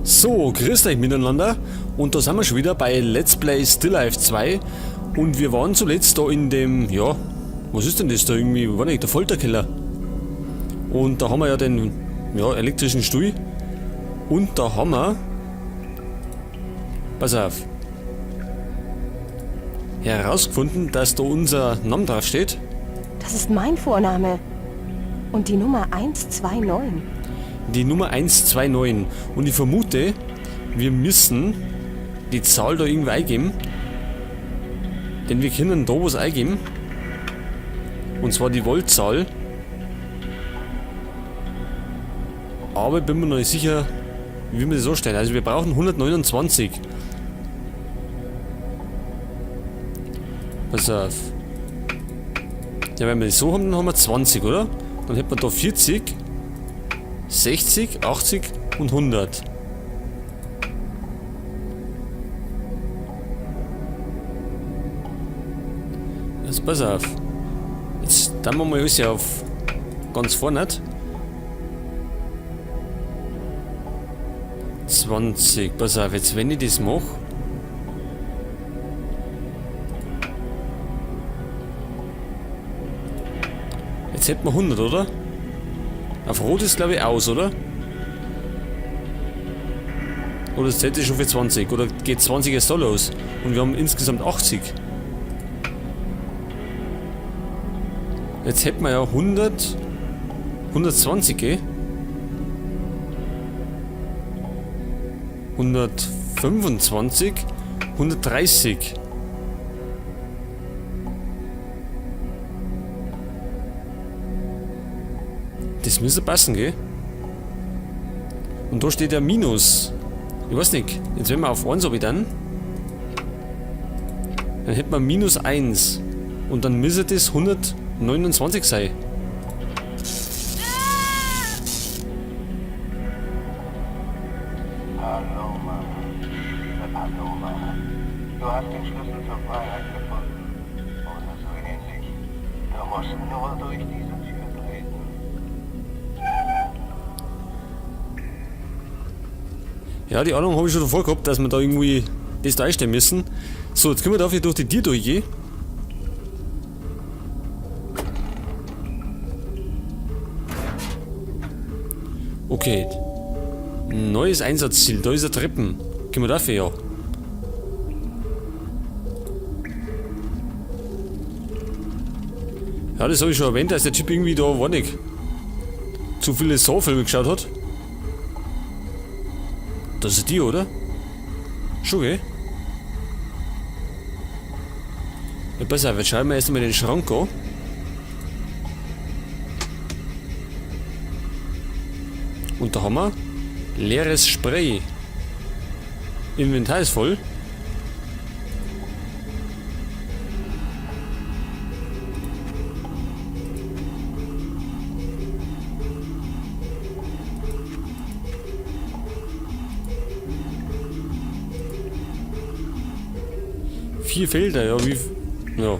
So, grüßt euch miteinander und da sind wir schon wieder bei Let's Play Still Life 2 und wir waren zuletzt da in dem, ja, was ist denn das da irgendwie, war nicht, der Folterkeller. Und da haben wir ja den, ja, elektrischen Stuhl und da haben wir, pass auf, herausgefunden, dass da unser Name drauf steht. Das ist mein Vorname. Und die Nummer 129. Die Nummer 129. Und ich vermute, wir müssen die Zahl da irgendwie eingeben. Denn wir können da was eingeben. Und zwar die Voltzahl. Aber ich bin mir noch nicht sicher, wie wir das so stellen. Also wir brauchen 129. Pass auf. Ja, wenn wir das so haben, dann haben wir 20, oder? Dann hätten wir da 40, 60, 80 und 100. Jetzt pass auf. Jetzt tun wir mal alles auf ganz vorne. 20. Pass auf, jetzt wenn ich das mach. Jetzt hätten wir 100, oder? Auf Rot ist glaube ich aus, oder? Oder es zählt sich schon für 20? Oder geht 20 erst da los? Und wir haben insgesamt 80. Jetzt hätten wir ja 100, 120, gell? 125, 130. Das müsste passen, gell? Und da steht ja Minus. Ich weiß nicht. Jetzt wenn wir auf 1 hab ich dann. Dann hätten wir minus 1. Und dann müsste das 129 sein. Paloma, liebe Paloma, du hast den Schlüssel zur Freiheit gefunden. Oder so ähnlich. Du musst nur durch diese Tür treten. Ja, die Ahnung habe ich schon davor gehabt, dass wir da irgendwie das da einstellen müssen. So, jetzt können wir da durch die Tür durchgehen. Okay. Neues Einsatzziel, da ist eine Treppen. Können wir dafür ja. Ja, das habe ich schon erwähnt, dass der Typ irgendwie da, war nicht, zu viele Saw-Filme geschaut hat. Das ist die, oder? Schon, gell? Ja, pass auf, jetzt schauen wir erst einmal den Schrank an. Und da haben wir leeres Spray. Inventar ist voll. 4 Felder, ja, wie ja.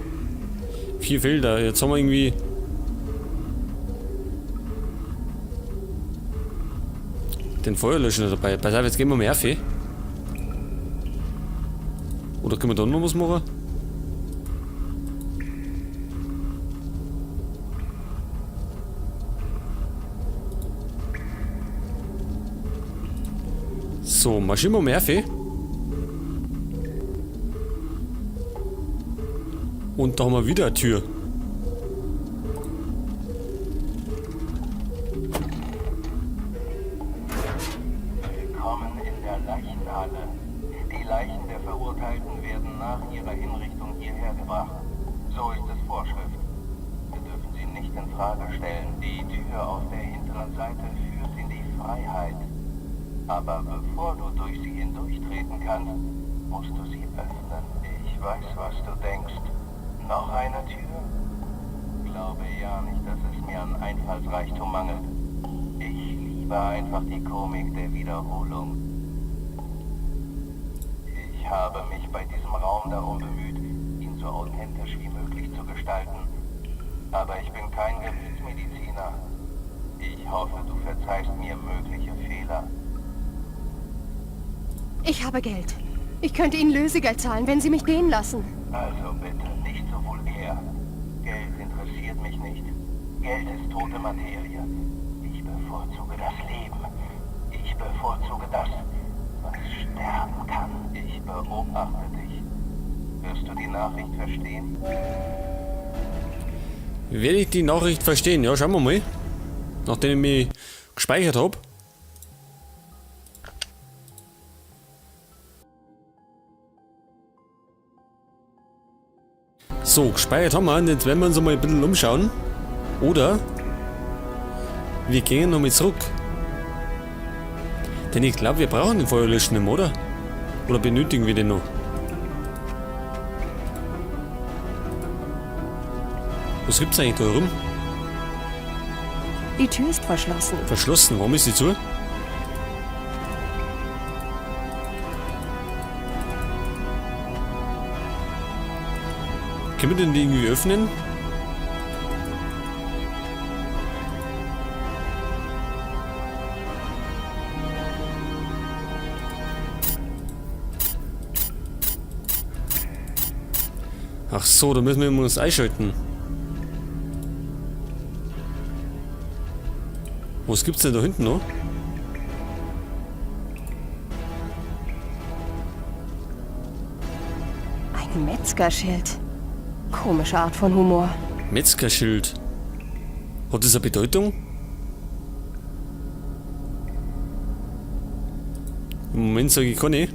4 Felder, jetzt haben wir irgendwie den Feuerlöscher dabei. Pass auf, jetzt gehen wir mal auf. Oder können wir da noch was machen? So, marschieren wir mal auf. Und da haben wir wieder eine Tür. Willkommen in der Leichenhalle. Die Leichen der Verurteilten werden nach ihrer Hinrichtung hierher gebracht. So ist es Vorschrift. Wir dürfen sie nicht in Frage stellen. Die Tür auf der hinteren Seite führt in die Freiheit. Aber bevor du durch sie hindurchtreten kannst, musst du sie öffnen. Ich weiß, was du denkst. Noch eine Tür? Glaube ja nicht, dass es mir an Einfallsreichtum mangelt. Ich liebe einfach die Komik der Wiederholung. Ich habe mich bei diesem Raum darum bemüht, ihn so authentisch wie möglich zu gestalten. Aber ich bin kein Gerichtsmediziner. Ich hoffe, du verzeihst mir mögliche Fehler. Ich habe Geld. Ich könnte Ihnen Lösegeld zahlen, wenn Sie mich gehen lassen. Also bitte, nicht so vulgär. Geld interessiert mich nicht. Geld ist tote Materie. Ich bevorzuge das Leben. Ich bevorzuge das, was sterben kann. Ich beobachte dich. Wirst du die Nachricht verstehen? Werde ich die Nachricht verstehen? Ja, schauen wir mal. Nachdem ich mich gespeichert habe. So, gespeichert haben wir. Und jetzt werden wir uns mal ein bisschen umschauen. Oder wir gehen nochmal zurück. Denn ich glaube, wir brauchen den Feuerlöscher nicht mehr, oder? Oder benötigen wir den noch? Was gibt's eigentlich da rum? Die Tür ist verschlossen. Verschlossen, warum ist sie zu? Können wir denn die irgendwie öffnen? Ach so, da müssen wir uns einschalten. Was gibt's denn da hinten noch? Ein Metzgerschild. Komische Art von Humor. Metzgerschild. Hat das eine Bedeutung? Im Moment sage ich keine.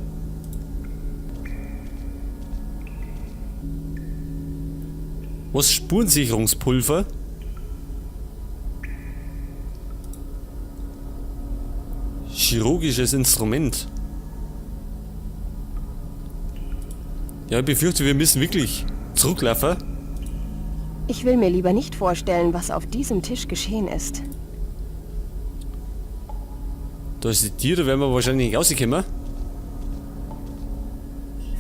Was? Spurensicherungspulver? Chirurgisches Instrument. Ja, ich befürchte, wir müssen wirklich zurücklaufen. Ich will mir lieber nicht vorstellen, was auf diesem Tisch geschehen ist. Da ist die Tür, da werden wir wahrscheinlich nicht rauskommen.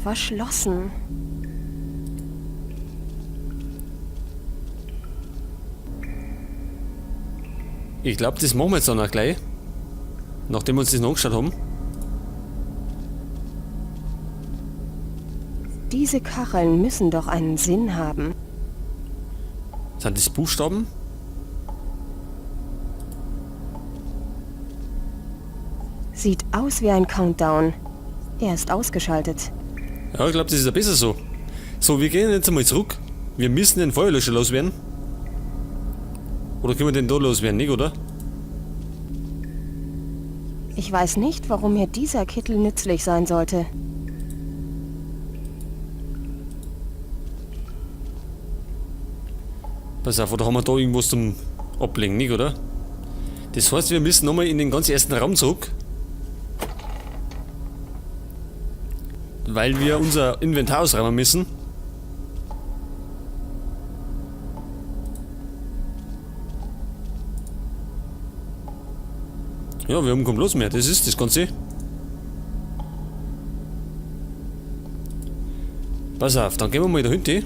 Verschlossen. Ich glaub, das machen wir jetzt dann auch gleich. Nachdem wir uns das noch angeschaut haben. Diese Kacheln müssen doch einen Sinn haben. Sind das Buchstaben? Sieht aus wie ein Countdown. Er ist ausgeschaltet. Ja, ich glaub, das ist ja besser so. So, wir gehen jetzt einmal zurück. Wir müssen den Feuerlöscher loswerden. Oder können wir den da loswerden, nicht, oder? Ich weiß nicht, warum mir dieser Kittel nützlich sein sollte. Pass auf, oder haben wir da irgendwas zum Ablegen, nicht, oder? Das heißt, wir müssen nochmal in den ganz ersten Raum zurück. Weil wir unser Inventar ausräumen müssen. Ja, wir haben keinen Platz mehr, das ist das Ganze. Pass auf, dann gehen wir mal da hinten.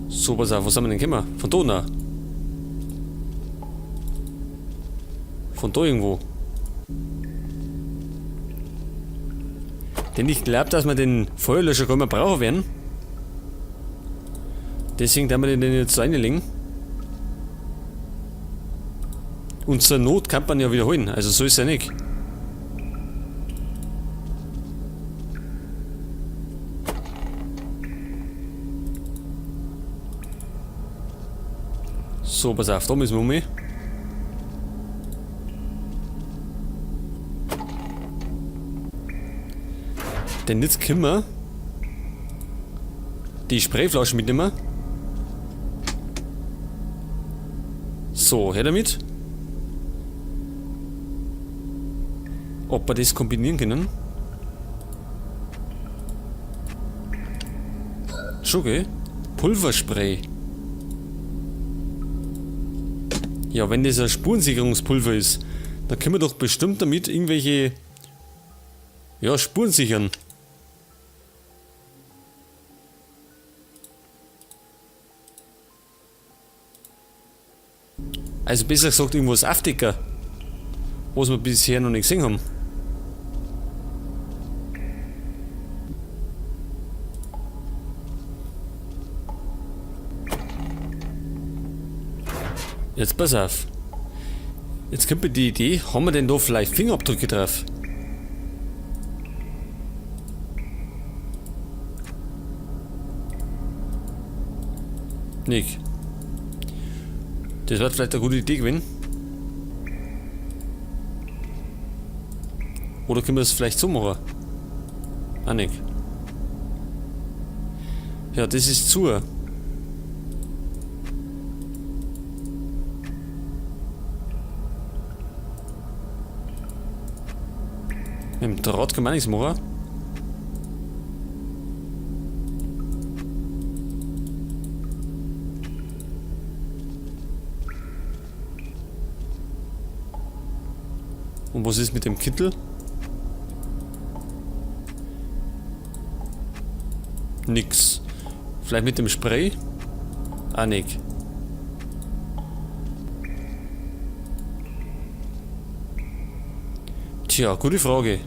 So, pass auf, wo sind wir denn gekommen? Von da nach. Von da irgendwo. Denn ich glaub, dass wir den Feuerlöscher gar nicht mehr brauchen werden. Deswegen werden wir den jetzt reinlegen. Und zur Not kann man ja wiederholen, also so ist ja nicht. So, pass auf, da müssen wir um. Denn jetzt können wir die Sprayflasche mitnehmen. So, her damit. Ob wir das kombinieren können. Schon, gell? Pulverspray. Ja, wenn das ein Spurensicherungspulver ist, dann können wir doch bestimmt damit irgendwelche, ja, Spuren sichern. Also besser gesagt irgendwas aufdecken, was wir bisher noch nicht gesehen haben. Jetzt pass auf. Jetzt kommt mir die Idee, haben wir denn da vielleicht Fingerabdrücke drauf? Nick. Das wird vielleicht eine gute Idee gewesen. Oder können wir das vielleicht so machen? Ah, nicht. Ja, das ist zu. Mit dem Draht kann man auch nichts machen. Und was ist mit dem Kittel? Nix. Vielleicht mit dem Spray? Ah, nicht. Tja, gute Frage.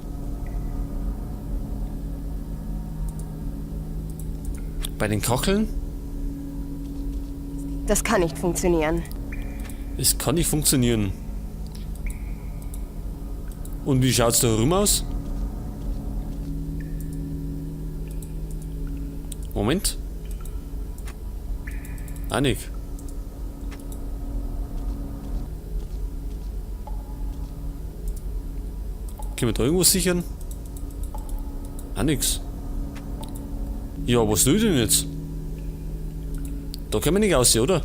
Bei den Kacheln? Das kann nicht funktionieren. Es kann nicht funktionieren. Und wie schaut's da herum aus? Moment. Ah, nicht. Können wir da irgendwas sichern? Ah, nix. Ja, was will ich denn jetzt? Da können wir nicht aussehen, oder?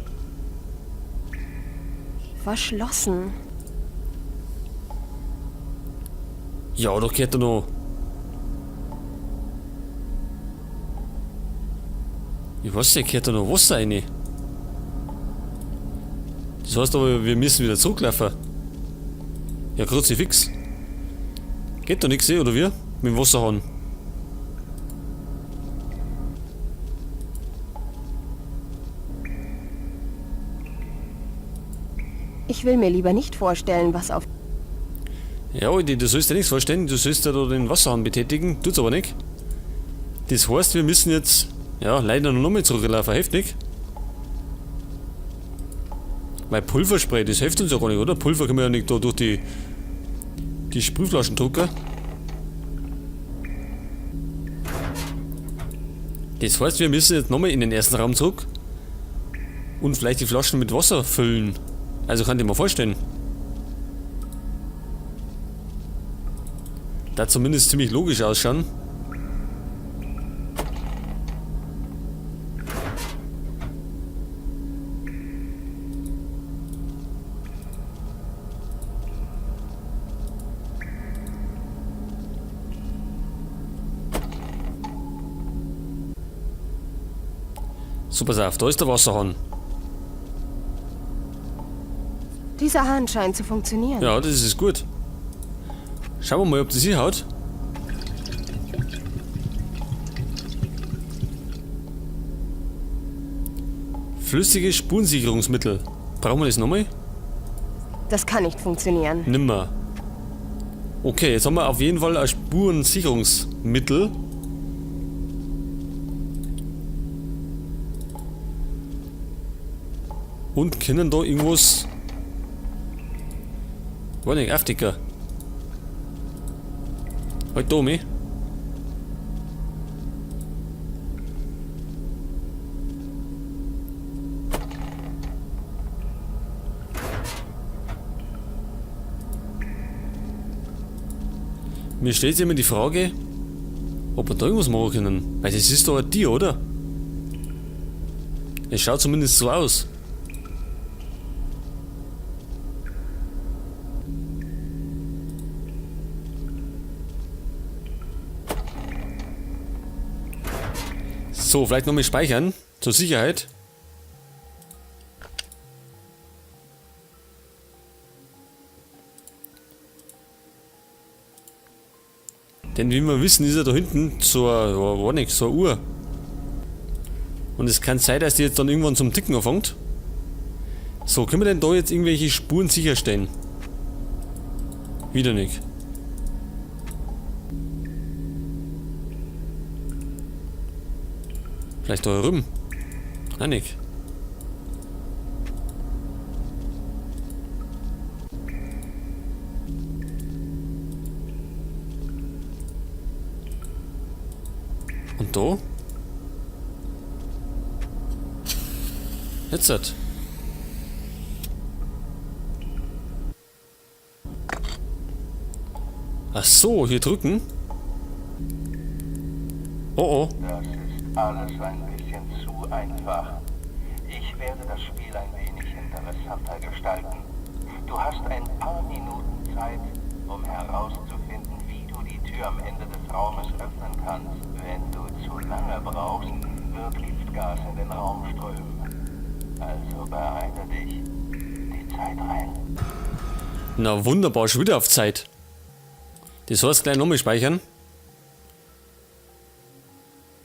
Verschlossen. Ja, da gehört da noch. Ich weiß nicht, gehört da noch Wasser rein. Das heißt aber, wir müssen wieder zurücklaufen. Ja, Kruzifix. Geht da nix, oder wie? Mit dem Wasserhahn. Ich will mir lieber nicht vorstellen, was auf... Ja, Alter, du sollst dir nichts vorstellen, du sollst ja da den Wasserhahn betätigen, tut's aber nicht. Das heißt, wir müssen jetzt, ja, leider noch mal zurücklaufen, hilft nicht. Weil Pulverspray, das hilft uns ja gar nicht, oder? Pulver können wir ja nicht da durch die Sprühflaschen drucken. Das heißt, wir müssen jetzt nochmal in den ersten Raum zurück und vielleicht die Flaschen mit Wasser füllen. Also kann ich mir vorstellen. Da zumindest ziemlich logisch ausschauen. So, pass auf, da ist der Wasserhahn. Dieser Hahn scheint zu funktionieren. Ja, das ist gut. Schauen wir mal, ob das hinhaut. Flüssiges Spurensicherungsmittel. Brauchen wir das nochmal? Das kann nicht funktionieren. Nimmer. Okay, jetzt haben wir auf jeden Fall ein Spurensicherungsmittel. Und können da irgendwas... War nicht, aufdecken. Halt da, meh. Mir stellt sich immer die Frage, ob wir da irgendwas machen können. Weil das ist doch ein Tier, oder? Es schaut zumindest so aus. So, vielleicht nochmal speichern, zur Sicherheit. Denn wie wir wissen, ist er da hinten zur, ja, war nix, zur Uhr. Und es kann sein, dass die jetzt dann irgendwann zum Ticken anfängt. So, können wir denn da jetzt irgendwelche Spuren sicherstellen? Wieder nicht. Vielleicht da drüben. Nein, nicht. Und da? Jetzt hat. Ach so, hier drücken. Oh oh. Das ist alles ein bisschen zu einfach. Ich werde das Spiel ein wenig interessanter gestalten. Du hast ein paar Minuten Zeit, um herauszufinden, wie du die Tür am Ende des Raumes öffnen kannst. Wenn du zu lange brauchst, wird Giftgas in den Raum strömen. Also beeile dich. Die Zeit rennt. Na wunderbar, schon wieder auf Zeit. Das heißt gleich nochmal speichern.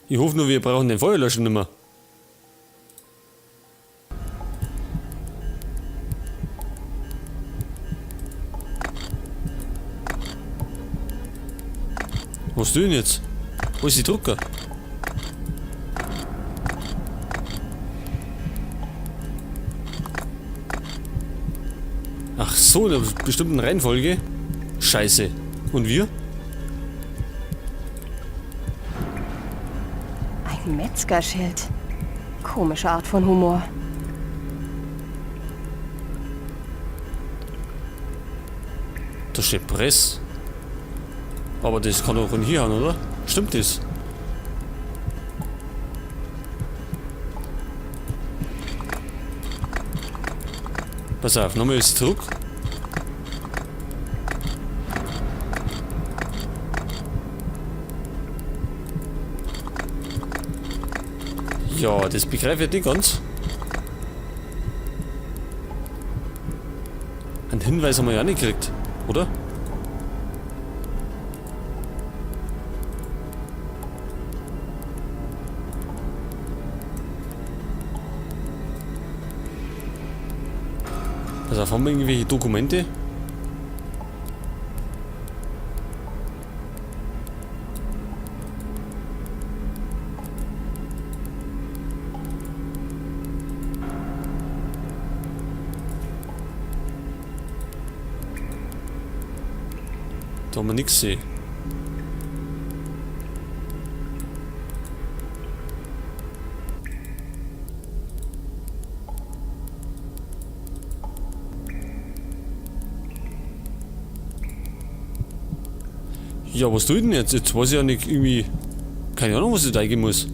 Ich hoffe nur, wir brauchen den Feuerlöscher nicht mehr. Was tun jetzt? Wo ist die Drucker? Ach so, in einer bestimmten Reihenfolge. Scheiße. Und wir? Ein Metzgerschild. Komische Art von Humor. Da steht Press. Aber das kann doch von hier an, oder? Stimmt das? Pass auf, nochmal ist zurück. Ja, das begreife ich nicht ganz. Einen Hinweis haben wir ja nicht gekriegt, oder? Also haben wir irgendwelche Dokumente? Da haben wir nichts gesehen. Ja, was tue ich denn jetzt? Jetzt weiß ich ja nicht irgendwie... Keine Ahnung, was ich da eingeben muss.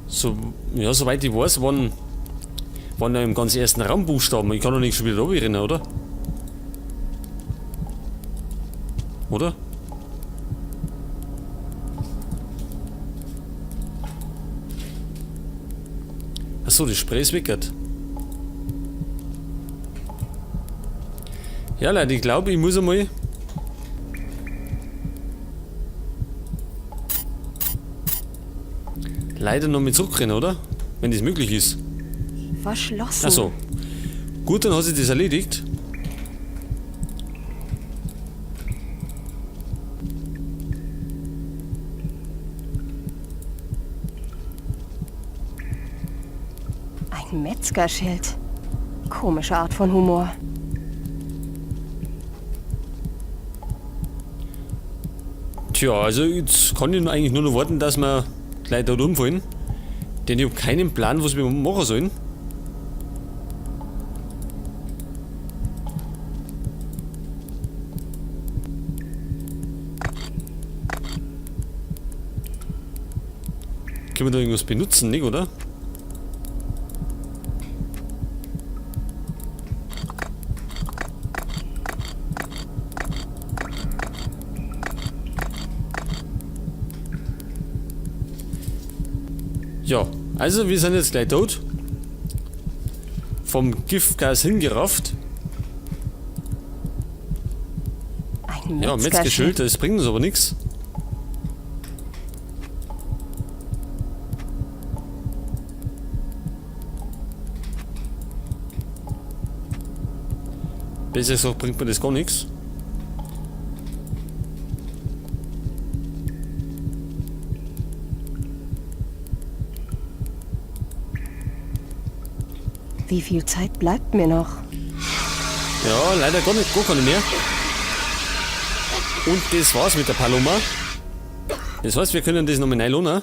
So, ja, soweit ich weiß, waren ja im ganz ersten Raum Buchstaben. Ich kann doch nicht schon wieder runterrennen, oder? Oder? Achso, das Spray ist weg. Ja, Leute, ich glaube, ich muss einmal... leider noch mit zurückrennen, oder? Wenn das möglich ist. Verschlossen. Achso. Gut, dann hat sich das erledigt. Ein Metzgerschild. Komische Art von Humor. Tja, also jetzt kann ich eigentlich nur noch warten, dass wir gleich dort umfallen. Denn ich habe keinen Plan, was wir machen sollen. Können wir da irgendwas benutzen, nicht, oder? Ja, also wir sind jetzt gleich tot. Vom Giftgas hingerafft. Ein Ja, Metzgerschild, das bringt uns aber nichts. Besser gesagt, bringt mir das gar nichts. Wie viel Zeit bleibt mir noch? Ja, leider gar nicht, gar keine mehr. Und das war's mit der Paloma. Das heißt, wir können das nochmal neu lohnen.